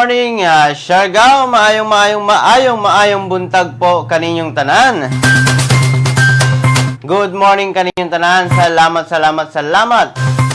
morning, Siargao. Maayong, maayong, maayong, maayong buntag po kaninyong tanan. Good morning kaninyong tanan. Salamat, salamat, salamat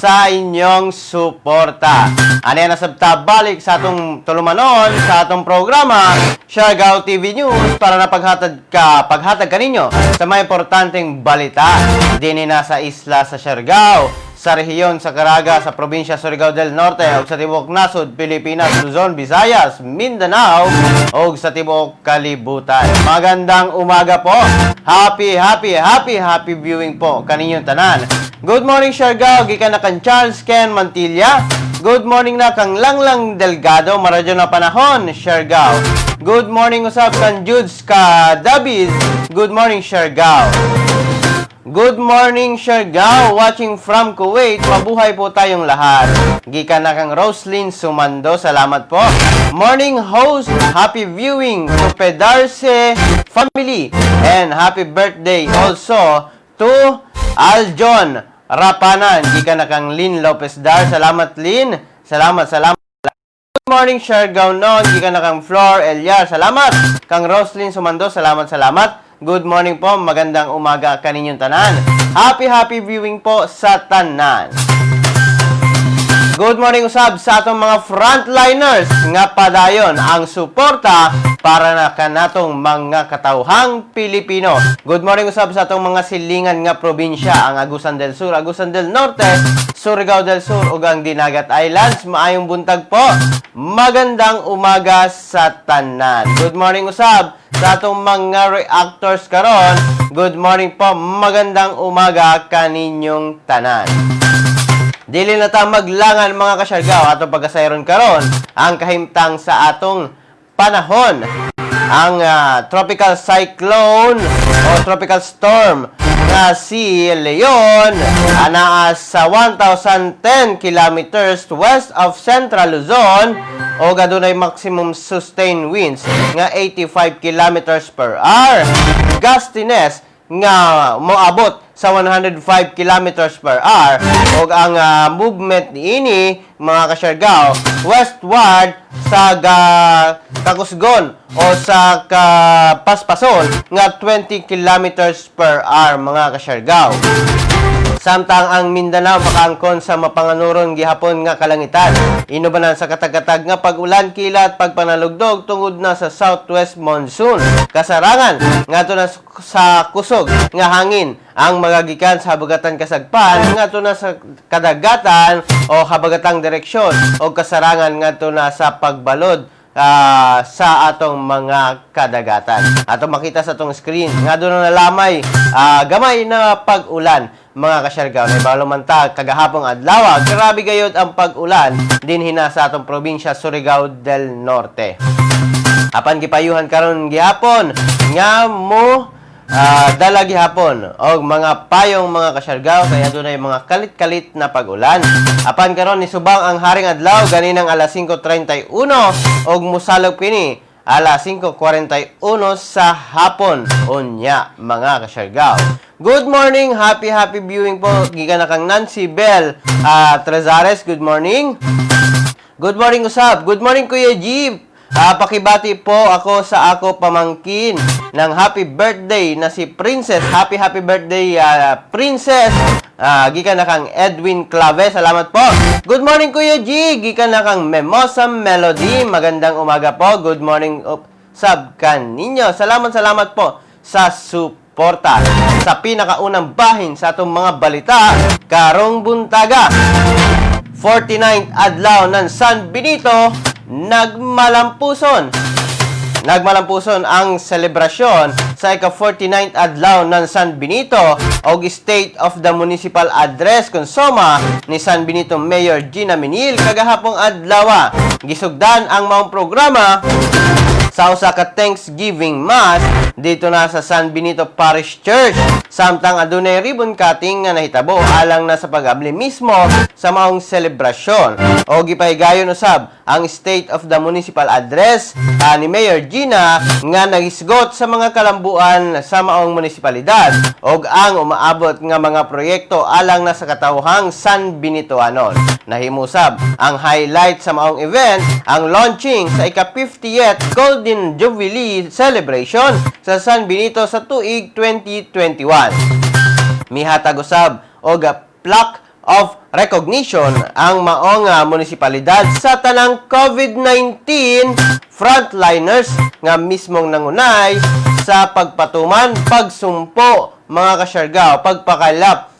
sa inyong suporta. Ano yan, nasabta balik sa atong tulumanon, sa atong programa, Siargao TV News, para na paghatag kaninyo sa mga importanteng balita dinhi na sa isla sa Siargao, sa rehiyon sa Caraga, sa probinsya Surigao del Norte, ug sa tibuok nasod, Pilipinas, Luzon, Visayas, Mindanao, ug sa tibuok kalibutan. Magandang umaga po. Happy, happy, happy, happy viewing po kaninyong tanan. Good morning, Siargao. Gikan na kang Charles Ken Mantilla. Good morning na kang Langlang Delgado. Maradyo na panahon, Siargao. Good morning usab kang Judes ka David. Good morning, Siargao. Good morning, Siargao. Watching from Kuwait. Mabuhay po tayong lahat. Gikan na kang Roslyn Sumando. Salamat po. Morning, host. Happy viewing to Pedarse family. And happy birthday also to Aljon Rapanan. Gikan na kang Lynn Lopez Dar. Salamat, Lynn. Salamat, salamat. Good morning, Siargao noon. Gikan na kang Flor Eliar. Salamat. Kang Roslyn Sumando. Salamat, salamat. Good morning po. Magandang umaga kaninyong tanan. Happy, happy viewing po sa tanan. Good morning usab sa atong mga frontliners nga padayon ang suporta para na kanatong mga katawhang Pilipino. Good morning usab sa atong mga silingan nga probinsya, ang Agusan del Sur, Agusan del Norte, Surigao del Sur ug ang Dinagat Islands. Maayong buntag po. Magandang umaga sa tanan. Good morning usab sa atong mga reactors karon. Good morning po. Magandang umaga kaninyong tanan. Dili na ta maglangan, mga kasyargaw, atong pagkasayron karon ang kahimtang sa atong panahon. Ang tropical cyclone o tropical storm nga si Leon anaa sa 1,010 kilometers west of Central Luzon o adunay maximum sustained winds nga 85 kilometers per hour. Gustiness nga moabot sa 105 kilometers per hour ug ang movement niini, mga kasyargaw, westward sa ga kakusgon o sa kapaspason nga 20 kilometers per hour, mga kasyargaw. Samtang ang Mindanao makaangkon sa mapanganuron gihapon nga kalangitan. Inubanan sa katag-katag nga pag-ulan, kilat, pagpanalugdog tungod na sa southwest monsoon. Kasarangan ngadto na sa kusog nga hangin ang magagikan sa habagatan kasagpan ngadto na sa kadagatan o habagatang direksyon o kasarangan ngadto na sa pagbalod sa atong mga kadagatan. Atong makita sa atong screen nga doon na lamay gamay na pag-ulan, mga kasyargaw. Naibalo man ta kagahapong adlaw, grabe gayud ang pag-ulan dinhi na sa atong probinsya Surigao del Norte. Apan gipayuhan karon gihapon nga mo dala gihapon og mga payong, mga kasyargaw, kaya dunay mga kalit-kalit na pag-ulan. Apan karon nisubang ang haring adlaw ganinang alas 5:31 og musalog kini alas 5:41 sa hapon unya, mga kasyargaw. Good morning, happy happy viewing po gikan na kang Nancy Bell Trezares. Good morning. Good morning usab. Good morning, Kuya Jeep. Pakibati po ako sa ako pamangkin ng happy birthday na si Princess. Happy happy birthday, Princess. Gikan na kang Edwin Clave. Salamat po. Good morning, Kuya G. Gikan na kang Memosa Melody. Magandang umaga po. Good morning sab kaninyo. Salamat, salamat po sa suporta. Sa pinakaunang bahin sa atong mga balita karong buntaga. 49th adlaw ng San Benito nagmalampuson. Nagmalampuson ang selebrasyon sa ika-49th adlaw ng San Benito og State of the Municipal Address kon SOMA ni San Benito Mayor Gina Menil kagahapong adlaw. Gisugdan ang maong programa sa usa ka Thanksgiving Mass dito na sa San Benito Parish Church. Samtang adunay ribbon cutting nga nahitabo alang na sa pag-abli mismo sa maong selebrasyon. O gipahigayon usab ang State of the Municipal Address ni Mayor Gina nga nagisgot sa mga kalambuan sa maong munisipalidad og ang umaabot nga mga proyekto alang na sa katawhang San Benitoanon. Nahimo sab ang highlight sa maong event ang launching sa ika-50th Golden Jubilee Celebration sa San Benito sa tuig 2021. Mihatag usab og plaque of recognition ang maong munisipalidad sa tanang COVID-19 frontliners nga mismong nangunay sa pagpatuman, pagsumpo, mga kasyargaw, pagpakaylap,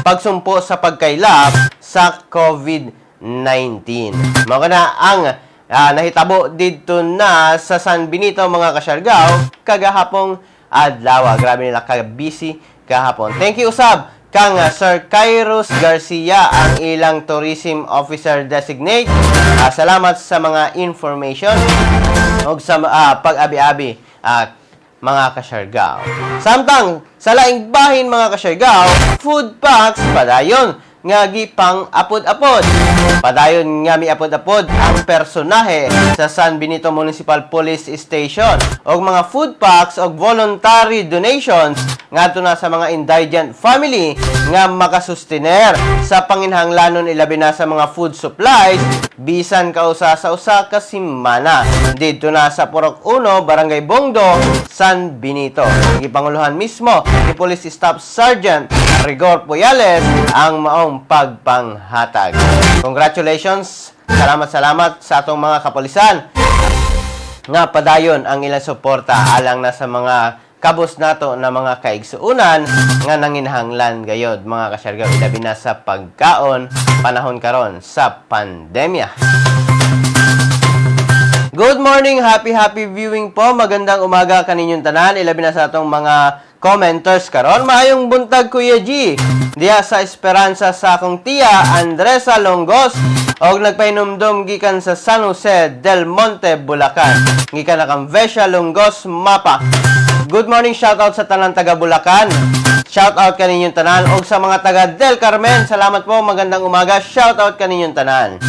pagsumpo sa pagkaylap sa COVID-19. Mao na ang nahitabo didto na sa San Benito, mga kasyargaw, kagahapong adlaw. Grabe nila ka-busy kahapon. Thank you usab kang Sir Kairos Garcia, ang ilang tourism officer designate. Salamat sa mga information ug sa pag-abi-abi mga kasyargaw. Samtang sa laing bahin, mga kasyargaw, food packs padayon nga gipang apod-apod. Padayon nga miapod-apod ang personahe sa San Benito Municipal Police Station og mga food packs og voluntary donations ngadto na sa mga indigent family nga makasustener sa panginhanglanon, ilabi na sa mga food supplies, bisan kausa sa usa ka semana didto na sa Purok 1, Barangay Bongdo, San Benito. Gipanguluhan mismo ni Police Staff Sergeant Rigor Puyales ang maong pagpanghatag. Congratulations! Salamat, salamat sa atong mga kapulisan nga padayon ang ilang suporta alang na sa mga kabus nato na mga kaigsuunan nga nanginhanglan gayod, mga kasyargaw, ilabi na sa pagkaon panahon karon sa pandemya. Good morning, happy happy viewing po. Magandang umaga kaninyong tanan. Ilabi na sa atong mga commenters karon. Maayong buntag, Kuya G. Diya sa Esperanza sa akong tiya Andresa Longgos og nagpahinumdom gikan sa San Jose del Monte, Bulacan. Gikan na kang Vesha Longgos Mapa. Good morning, shoutout sa tanan taga Bulacan. Shout out kaninyong tanan og sa mga taga Del Carmen. Salamat po, magandang umaga. Shout out kaninyong tanan.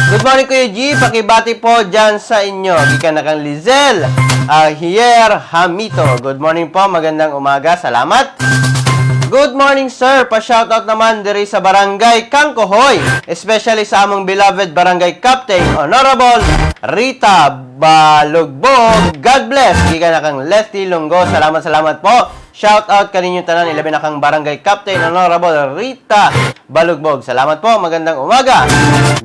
Good morning, Kuya G. Pakibati po dyan sa inyo. Gikan na kang Lizelle Hier Hamito. Good morning po. Magandang umaga. Salamat. Good morning, sir. Pa-shoutout naman diri sa Barangay Kangkohoy. Especially sa among beloved Barangay Captain, Honorable Rita Balugbog. God bless. Gikan na kang Letty Longgo. Salamat, salamat po. Shoutout kaninyo tanan, ilabi na kang Barangay Captain Honorable Rita Balugbog. Salamat po. Magandang umaga.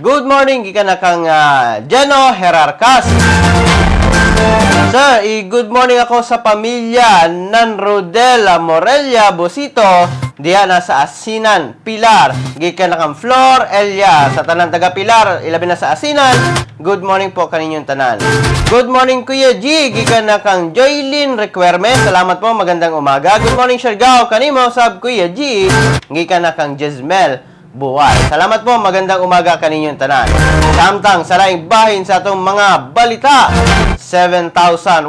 Good morning. Gikan na kang Jeno Herarcas. Sir, i-good morning ako sa pamilya nan Rodela Morelia Bosito diya na sa Asinan, Pilar. Gikan na kang Flor Elia sa tanan taga Pilar, ilabi na sa Asinan. Good morning po kaninyong tanan. Good morning, Kuya G, gikan na kang Joylyn Requirement. Salamat po, magandang umaga. Good morning, Siargao. Kanimo sab, Kuya G. Gikan na kang Jesmel Buwal. Salamat po, magandang umaga kaninyong tanan. Samtang sa laing bahin sa atong mga balita, 7,172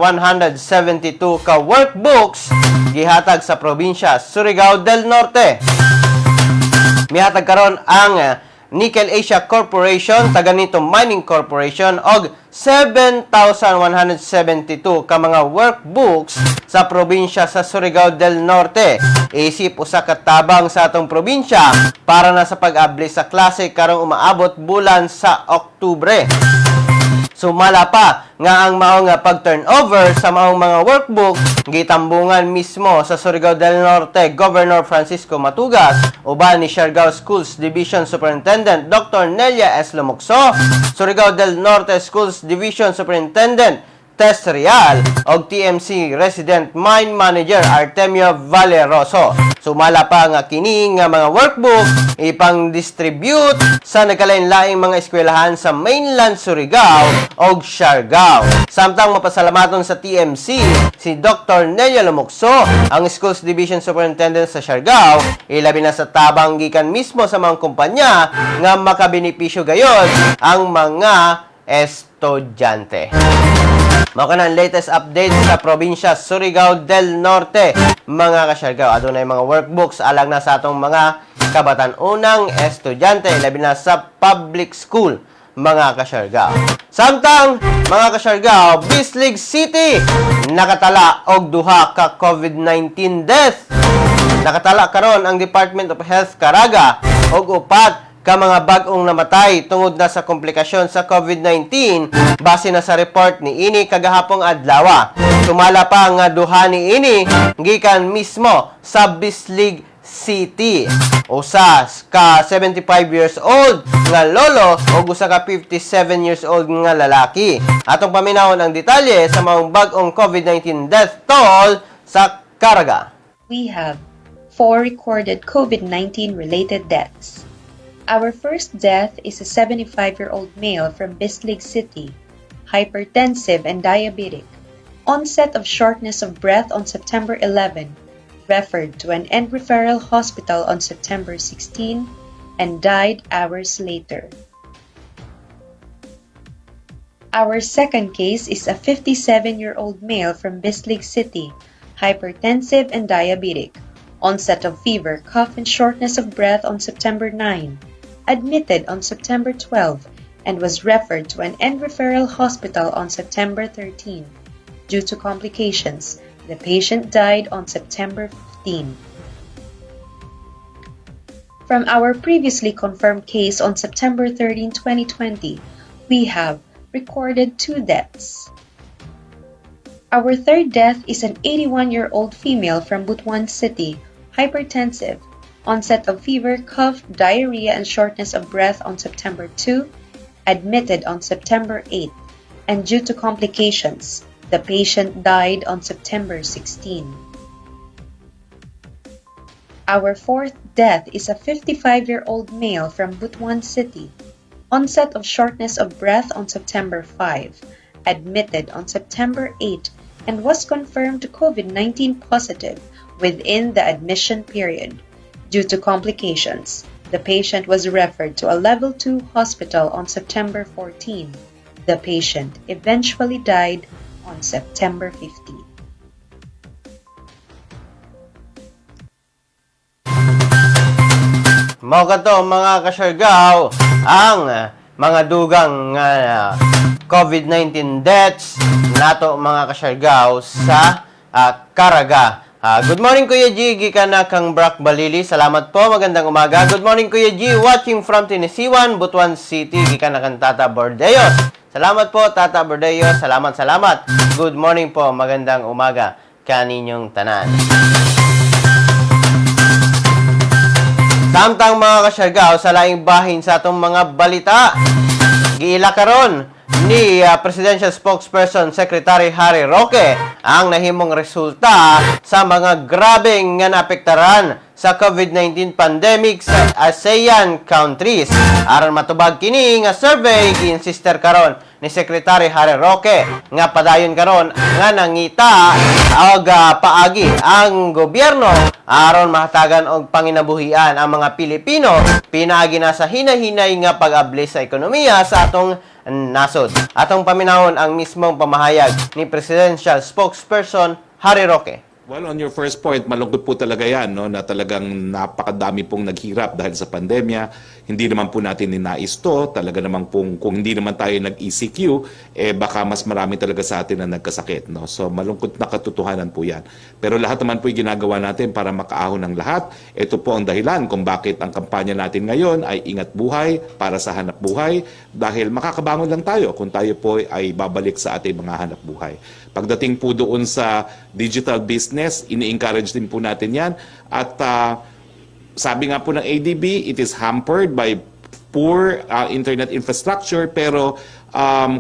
ka workbooks gihatag sa probinsya Surigao del Norte. Mihatag karon ang Nickel Asia Corporation, Taganito Mining Corporation og 7,172 ka mga workbooks sa probinsya sa Surigao del Norte. Isip usa ka tabang sa atong probinsya para na sa pag-abli sa klase karong umaabot bulan sa Oktubre. Sumala pa nga ang maong nga pag-turnover sa maong mga workbook gitambungan mismo sa Surigao del Norte Governor Francisco Matugas uban ni Siargao Schools Division Superintendent Dr. Nelia S. Lumokso, Surigao del Norte Schools Division Superintendent Tess Real og TMC Resident Mine Manager Artemio Valeroso. Sumala pa nga kini nga mga workbook ipang-distribute sa nagkalain-laing mga eskwelahan sa mainland Surigao og Siargao. Samtang mapasalamaton sa TMC si Dr. Nelia Lumokso, ang Schools Division Superintendent sa Siargao, ilabi na sa tabang gikan mismo sa mga kumpanya nga makabenepisyo gayon ang mga estudyante. Mao kana ang latest update sa probinsya Surigao del Norte. Mga kasyargao, adunay mga workbooks alang na sa atong mga kabatan-unang estudyante, labi na sa public school. mga kasyargao. Samtang, mga kasyargao, Bislig City nakatala og duha ka COVID-19 death. Nakatala karon ang Department of Health Caraga og upat ka mga bag-ong namatay tungod na sa komplikasyon sa COVID-19 base na sa report ni ini kagahapong adlaw. Sumala pa nga duha ni ini gikan mismo sa Bislig City. Usa ka 75 years old nga lolo ug usa ka 57 years old nga lalaki. Atong paminawon ang detalye sa mga bag-ong COVID-19 death toll sa Caraga. We have four recorded COVID-19 related deaths. Our first death is a 75-year-old male from Bislig City, hypertensive and diabetic. Onset of shortness of breath on September 11, referred to an end referral hospital on September 16, and died hours later. Our second case is a 57-year-old male from Bislig City, hypertensive and diabetic. Onset of fever, cough, and shortness of breath on September 9. Admitted on September 12 and was referred to an end referral hospital on September 13. Due to complications, the patient died on September 15. From our previously confirmed case on September 13, 2020, we have recorded two deaths. Our third death is an 81-year-old female from Butuan City, hypertensive, onset of fever, cough, diarrhea, and shortness of breath on September 2, admitted on September 8, and due to complications, the patient died on September 16. Our fourth death is a 55-year-old male from Butuan City. Onset of shortness of breath on September 5, admitted on September 8, and was confirmed COVID-19 positive within the admission period. Due to complications, the patient was referred to a level 2 hospital on September 14. The patient eventually died on September 15. Mao kato, mga kasyargaw, ang mga dugang nga COVID-19 deaths nato, mga kasyargaw, sa Caraga. Good morning, Kuya G, gikan na kang Brock Balili. Salamat po, magandang umaga. Good morning, Kuya G, watching from Tinisiwan, Butuan City, gikan na kang Tata Bordeos. Salamat po, Tata Bordeos. Salamat, salamat. Good morning po, magandang umaga kaninyong tanan. Samtang, mga kasyargaw, sa laing bahin sa atong mga balita, giila karon ni Presidential Spokesperson Secretary Harry Roque ang nahimong resulta sa mga grabe nga naapektaran sa COVID-19 pandemic sa ASEAN countries. Aron matubag kini nga survey, giinsister karon ni Secretary Harry Roque nga padayon karon nga nangita og paagi ang gobyerno aron mahatagan og panginabuhian ang mga Pilipino pinaagi na sa hinahinay nga pag-abli sa ekonomiya sa atong nasod. Atong paminawon ang mismong pamahayag ni Presidential Spokesperson Harry Roque. Well, on your first point, malungkot po talaga yan, no, na talagang napakadami pong naghirap dahil sa pandemya. Hindi naman po natin ninais to. Talaga naman pong kung hindi naman tayo nag-ECQ, eh baka mas marami talaga sa atin na nagkasakit. No? So malungkot na katotohanan po yan. Pero lahat naman po yung ginagawa natin para makaahon ng lahat. Ito po ang dahilan kung bakit ang kampanya natin ngayon ay Ingat Buhay para sa Hanap Buhay, dahil makakabangon lang tayo kung tayo po ay babalik sa ating mga hanap buhay. Pagdating po doon sa digital business, ini-encourage din po natin yan. At sabi nga po ng ADB, it is hampered by poor internet infrastructure, pero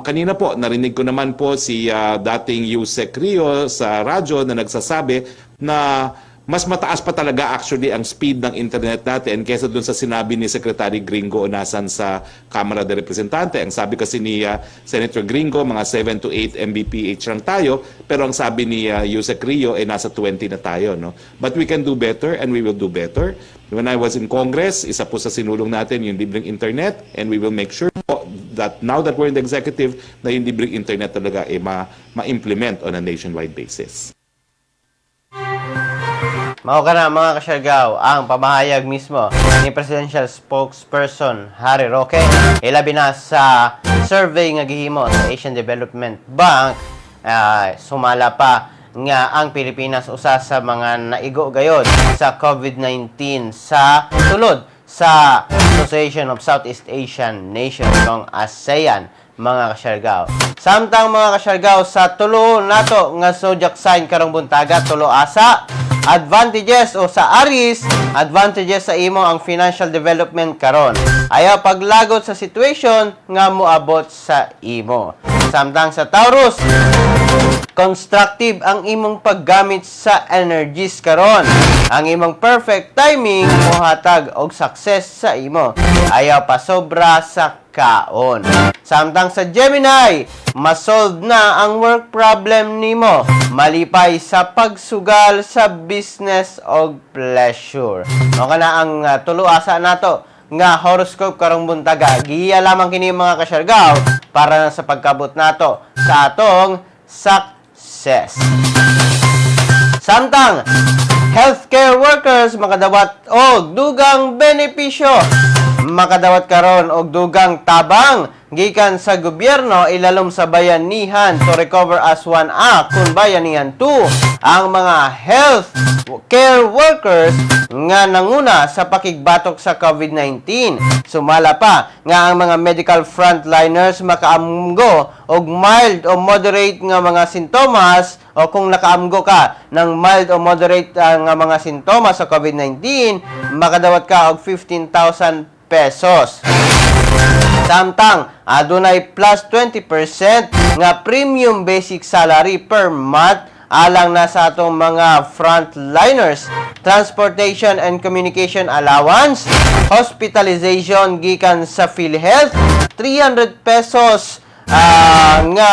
kanina po narinig ko naman po si dating Usec Rio sa radyo na nagsasabi na mas mataas pa talaga actually ang speed ng internet natin kaysa dun sa sinabi ni Secretary Gringo Honasan sa Kamara de Representante. Ang sabi kasi ni Senator Gringo, mga 7 to 8 Mbph lang tayo, pero ang sabi ni Usec Rio eh nasa 20 na tayo, no? But we can do better and we will do better. When I was in Congress, isa po sa sinulong natin yung libreng internet, and we will make sure po that now that we're in the executive, na yung libreng internet talaga eh ma-implement on a nationwide basis. Mao kana, mga kasyargaw, ang pamahayag mismo ni Presidential Spokesperson Harry Roque, ilabi na sa survey nga gihimo sa Asian Development Bank, sumala pa nga ang Pilipinas usa sa mga naigo gayod sa COVID-19 sa sulod sa Association of Southeast Asian Nations, kung ASEAN, mga kasyargaw. Samtang, mga kasyargaw, sa tulo nato nga zodiac sign karong buntaga, tulo asa, advantages o sa Aries, advantages sa imo ang financial development karon. Ayaw paglagot sa situation nga moabot sa imo. Samtang sa Taurus, constructive ang imong paggamit sa energies karon. Ang imong perfect timing mohatag og success sa imo. Ayaw pa sobra sa kaon. Samtang sa Gemini, masolve na ang work problem nimo. Malipay sa pagsugal sa business og pleasure. Mao kana ang tulo asa nato nga horoscope karong buntaga. Giya lamang kini, mga kasyargaw, para na sa pagkabot nato sa atong success. Samtang healthcare workers makadawat og dugang benepisyo. Makadawat karon og dugang tabang gikan sa gobyerno ilalom sa Bayanihan to Recover as One Act kun Bayanihan 2 ang mga health care workers nga nanguna sa pakigbatok sa COVID-19. Sumala pa nga ang mga medical frontliners makaamgo og mild o moderate nga mga sintomas o kung nakaamgo ka ng mild o moderate nga mga sintomas sa COVID-19, makadawat ka og 15,000 pesos. Samtang adunay plus 20% nga premium basic salary per month alang na sa atong mga frontliners, transportation and communication allowance, hospitalization gikan sa PhilHealth, 300 pesos nga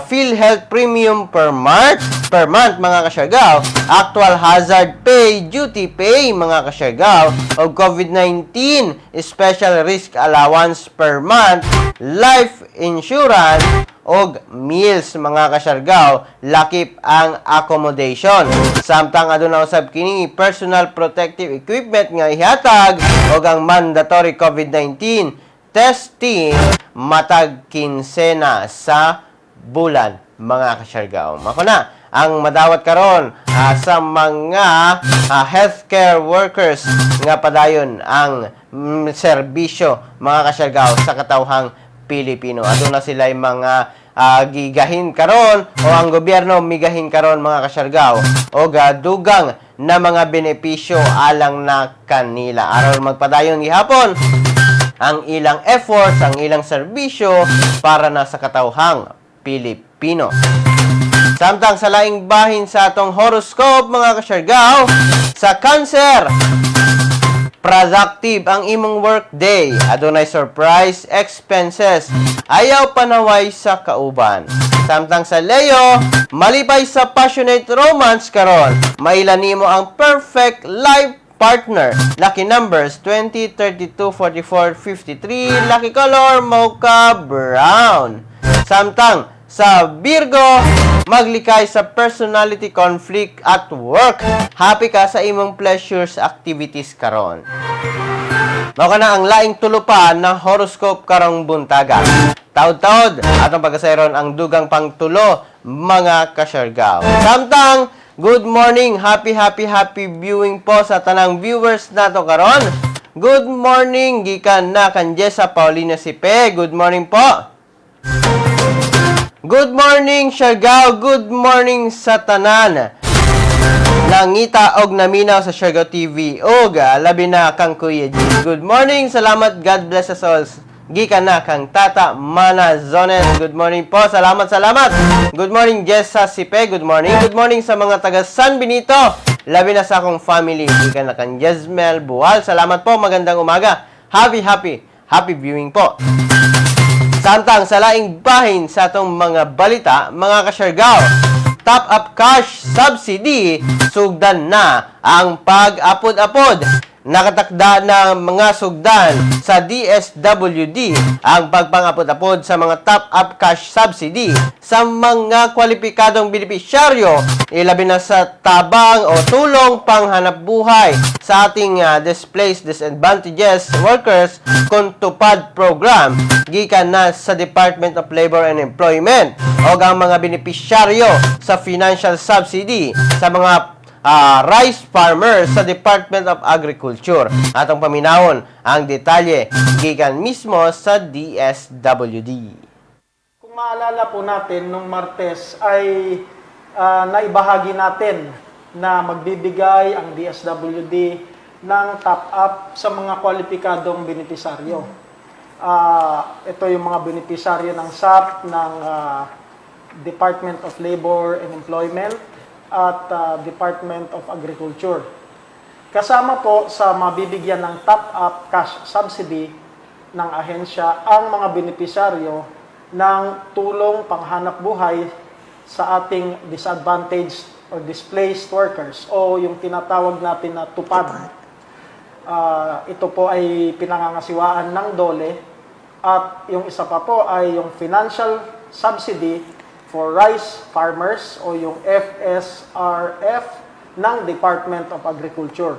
PhilHealth premium per month, mga kasyargaw, actual hazard pay, duty pay, mga kasyargaw, o COVID-19 special risk allowance per month, life insurance, og meals, mga kasyargaw, lakip ang accommodation. Samtang aduna usab kini personal protective equipment nga ihatag og ang mandatory COVID-19 testing matag kinsena sa bulan, mga kasyargaw. Mao na ang madawat karon sa mga healthcare workers nga padayon ang serbisyo, mga kasyargaw, sa katawhang Pilipino. Aduna sila mga gigahin karon o ang gobyerno migahin karon, mga kasyargaw, o dugang na mga benepisyo alang na kanila aron magpadayon gihapon ang ilang efforts, ang ilang serbisyo para na sa katawhang Pilipino. Samtang sa laing bahin sa atong horoscope, mga kasyargaw, sa Cancer, productive ang imong workday. Adunay surprise expenses. Ayaw panaway sa kauban. Samtang sa Leo, malipay sa passionate romance karon. Maila nimo ang perfect life partner. Lucky numbers 20, 32, 44, 53. Lucky color mocha brown. Samtang sa Virgo, maglikay sa personality conflict at work. Happy ka sa imong pleasures activities karon. Mao kana ang laing tulo pa na horoscope karong buntaga. Taod-taod atong pagkasayron ang dugang pangtulo, mga kasyargaw. Samtang good morning, happy happy happy viewing po sa tanang viewers nato karon. Good morning gikan na kan Jessa Paulina Sipe. Good morning po. Good morning, Siargao. Good morning sa tanan nangita og naminaw sa Siargao TV og labi na kang Kuya G. Good morning, salamat, God bless us all. Gikan na kang Tata Mana Zones. Good morning po, salamat, salamat. Good morning, Jessa Sipe. Good morning. Good morning sa mga taga San Benito. Labi na sa akong family. Gikan na kang Jesmel Buhal. Salamat po, magandang umaga. Happy, happy, happy viewing po. Samtang sa laing bahin sa atong mga balita, mga kasyargaw, top up cash subsidy, sugdan na ang pag-apod-apod. Nakatakda ng mga sugdan sa DSWD ang pagpangapod-apod sa mga top-up cash subsidy sa mga kwalipikadong benepisyaryo, ilabi na sa tabang o tulong panghanap buhay sa ating Displaced Disadvantaged Workers kon TUPAD program gikan na sa Department of Labor and Employment o ang mga benepisyaryo sa financial subsidy sa mga rice farmers sa Department of Agriculture. Atong paminawon ang detalye gikan mismo sa DSWD. Kung maalala po natin, nung Martes ay naibahagi natin na magbibigay ang DSWD ng top-up sa mga kwalipikadong benepisaryo. Ito yung mga benepisaryo ng SAP, ng Department of Labor and Employment at Department of Agriculture. Kasama po sa mabibigyan ng top-up cash subsidy ng ahensya ang mga benepisaryo ng tulong panghanap buhay sa ating disadvantaged or displaced workers o yung tinatawag natin na TUPAD. Ito po ay pinangangasiwaan ng DOLE at yung isa pa po ay yung financial subsidy for rice farmers o yung FSRF ng Department of Agriculture.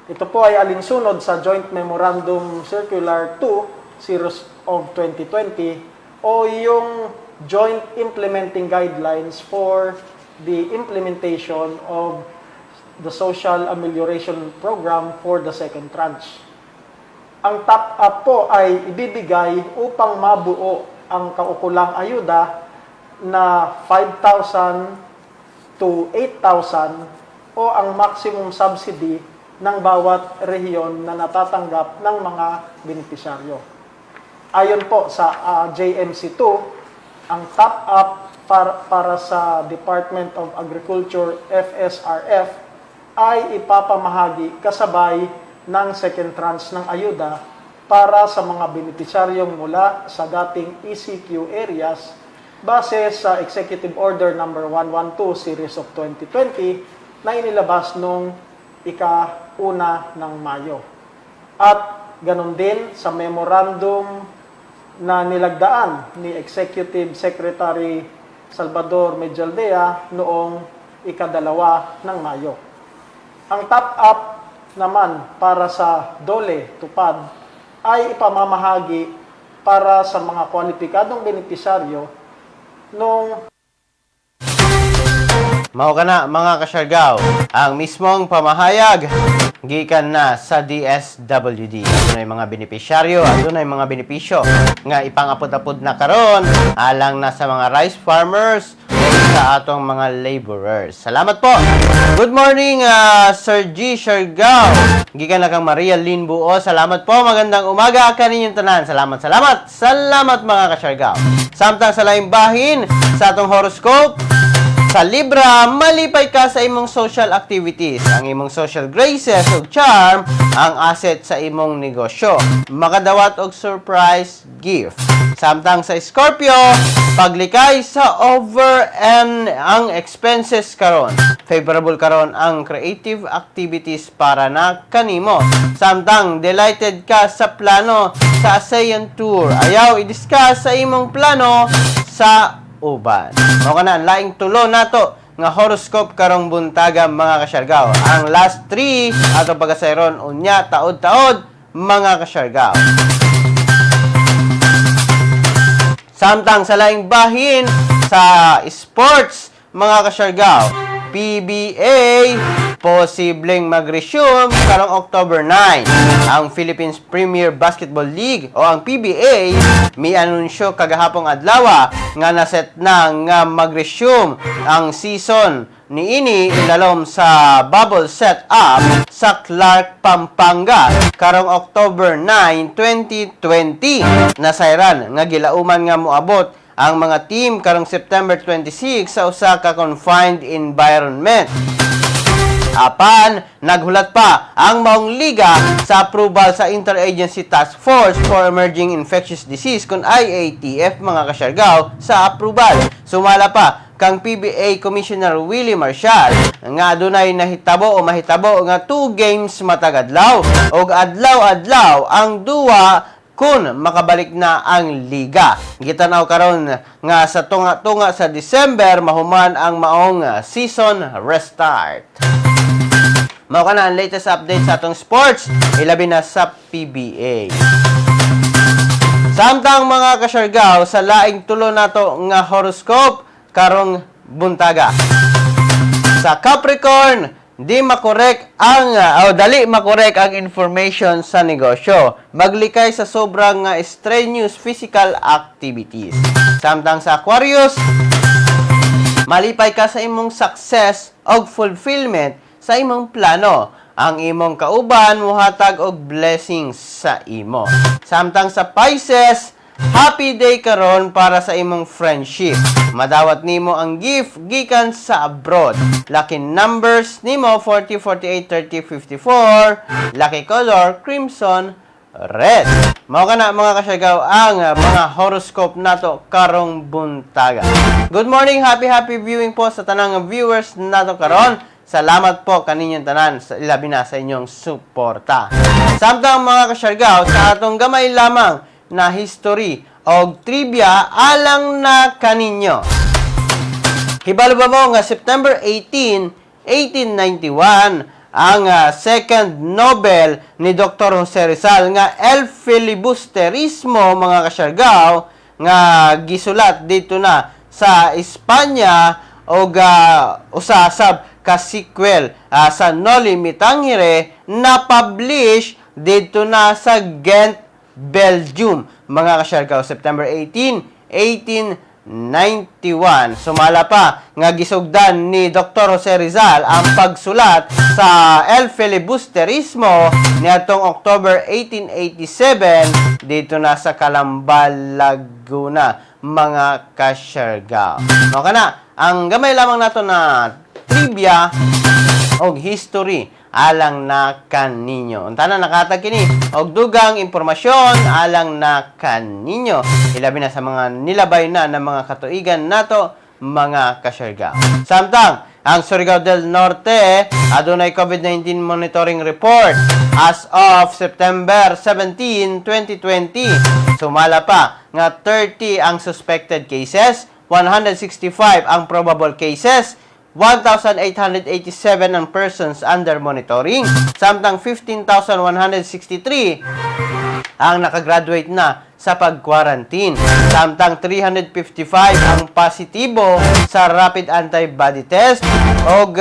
Ito po ay alinsunod sa Joint Memorandum Circular 2 Series of 2020 o yung Joint Implementing Guidelines for the implementation of the Social Amelioration Program for the second tranche. Ang top-up po ay ibibigay upang mabuo ang kaukulang ayuda na 5,000 to 8,000 o ang maximum subsidy ng bawat rehiyon na natatanggap ng mga benepisyaryo. Ayon po sa JMC2, ang top-up para sa Department of Agriculture FSRF ay ipapamahagi kasabay ng second tranche ng ayuda para sa mga benepisyaryong mula sa dating ECQ areas base sa Executive Order number 112 Series of 2020 na inilabas noong ika-1 ng Mayo. At ganun din sa memorandum na nilagdaan ni Executive Secretary Salvador Medialdea noong 2 ng Mayo. Ang top-up naman para sa DOLE TUPAD ay ipamamahagi para sa mga kwalipikadong benepisaryo nung Mao kana, mga kasyargaw, ang mismong pamahayag gikan na sa DSWD. Adunay mga benepisyaryo, adunay mga benepisyo nga ipangapod-apod na karon alang na sa mga rice farmers o sa atong mga laborers. Salamat po. Good morning, Sir G. Siargao. Gikan na kang Maria Lynn Buo. Salamat po. Magandang umaga kaninyong tanan. Salamat, salamat. Salamat, mga kasyargaw. Samtang sa laing bahin sa atong horoscope, sa Libra, malipay ka sa imong social activities. Ang imong social graces ug charm ang asset sa imong negosyo. Makadawat og surprise gift. Samtang sa Scorpio, paglikay sa over and ang expenses karon. Favorable karon ang creative activities para na kanimo. Samtang delighted ka sa plano sa ASEAN tour. Ayaw i-discuss sa imong plano sa uban. Mao kana ang laing tulo nato nga horoscope karong buntaga, mga kasyargaw. Ang last three ato pagasayron unya taod-taod, mga kasyargaw. Samtang sa laing bahin sa sports, mga kasyargaw, PBA posibleng mag-resume karong October 9. Ang Philippines Premier Basketball League o ang PBA mi anunsyo kagahapong adlaw nga naset na nga mag-resume ang season niini ilalom sa bubble setup sa Clark, Pampanga karong October 9, 2020. Nasayran nga gilauman nga moabot ang mga team karong September 26 sa usa ka confined environment. Apan, naghulat pa ang maong liga sa approval sa Interagency Task Force for Emerging Infectious Disease kon IATF, mga kasyargaw, sa approval. Sumala pa kang PBA Commissioner Willie Marcial nga adunay nahitabo o mahitabo nga 2 games matag adlaw og adlaw-adlaw ang duwa kung makabalik na ang liga. Gitanaw karon nga sa tunga-tunga sa December mahuman ang maong season restart. Mao kana ang latest update sa atong sports, ilabi na sa PBA. Samtang, mga kasyargaw, sa laing tulo nato nga horoscope karong buntaga. Sa Capricorn, di makorek ang o dali makorek ang information sa negosyo. Maglikay sa sobrang strenuous physical activities. Samtang sa Aquarius, malipay ka sa imong success og fulfillment sa imong plano. Ang imong kauban muhatag og blessings sa imo. Samtang sa Pisces, happy day karon para sa imong friendship. Madawat nimo ang gift gikan sa abroad. Lucky numbers nimo 40, 48, 30, 54. Lucky color crimson red. Mao kana, mga kasyagaw, ang mga horoscope nato karong buntaga. Good morning, happy happy viewing po sa tanang viewers nato karon. Salamat po kaninyong tanan sa ilabi na sa inyong suporta. Samtang, mga kasyargaw, sa atong gamay lamang na history og trivia alang na kaninyo. Hibalo ba mo nga September 18, 1891 ang second novel ni Dr. Jose Rizal nga El Filibusterismo, mga kasyargaw, nga gisulat dito na sa Espanya og usa sab ka sequel sa Noli Me Tangere na publish dito na sa Ghent, Belgium, mga kasyargaw, September 18, 1891. Sumala pa nga gisugdan ni Dr. Jose Rizal ang pagsulat sa El Filibusterismo niadtong October 1887 dito na sa Calamba, Laguna, mga kasyargaw. Mao kana ang gamay lamang nato na trivia og history alang na kaninyo. Unta na nakahatag kini og dugang impormasyon alang na kaninyo. Ilabi na sa mga nilabay na ng mga katuigan nato, mga kasyargaw. Samtang ang Surigao del Norte adunay COVID-19 monitoring report as of September 17, 2020. Sumala pa nga 30 ang suspected cases, 165 ang probable cases, 1,887 ang persons under monitoring, samtang 15,163 ang nakagraduate na sa pag-quarantine. Samtang 355 ang positibo sa rapid antibody test og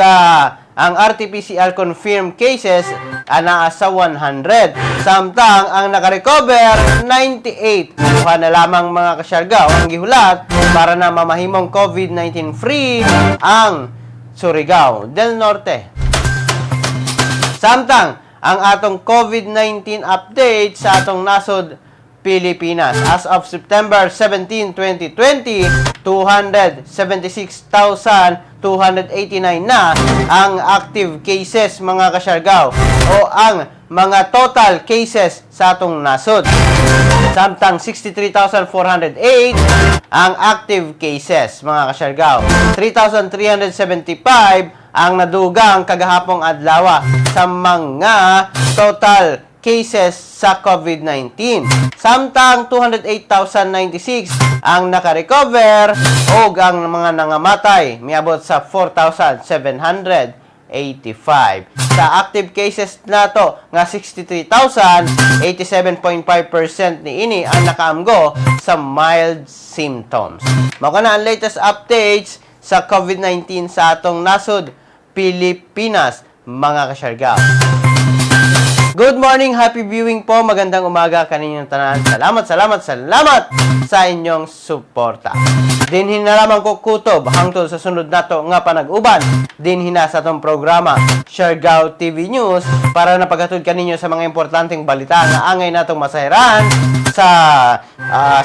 ang RT-PCR confirmed cases anaa sa 100. Samtang ang nakarecover 98. Duha na lamang, mga kasyargaw, ang gihulat para na mamahimong COVID-19 free ang Surigao del Norte. Samtang ang atong COVID-19 update sa atong nasod Pilipinas. As of September 17, 2020, 276,289 na ang active cases, mga kasyargaw, o ang mga total cases sa atong nasod. Samtang 63,408 ang active cases, mga kasyargaw. 3,375 ang nadugang kagahapong adlaw sa mga total cases sa COVID-19. Samtang 208,096 ang nakarecover og ang mga nangamatay miabot sa 4,785. Sa active cases nato nga 63,000, 87.5% niini ang nakaamgo sa mild symptoms. Mao kana ang latest updates sa COVID-19 sa atong nasod Pilipinas, mga kasyargaw. Good morning, happy viewing po. Magandang umaga kaninyong tanan. Salamat, salamat, salamat sa inyong suporta. Dinhi na lamang ko kutob hangtod sa sunod nato nga panag-uban dinhi na sa atong programa Siargao TV News para na paghatod kaninyo sa mga importanteng balita nga angay natong masahiran sa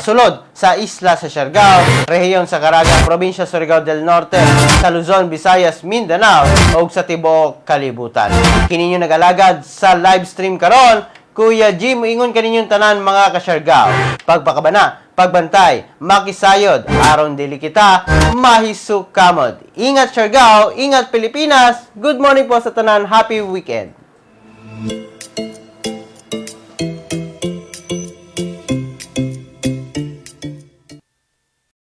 sulod sa isla sa Siargao, rehiyon sa Caraga, probinsya Surigao del Norte, sa Luzon, Visayas, Mindanao ug sa tibuok kalibutan. Kini inyong nag-alagad sa live stream karon, Kuya Jim, ingon kaninyong tanan, mga kasyargao. Pagpakabana, Pagbantay, makisayod, aron dili kita mahisukamot. Ingat, Siargao, ingat, Pilipinas. Good morning po sa tanan. Happy weekend.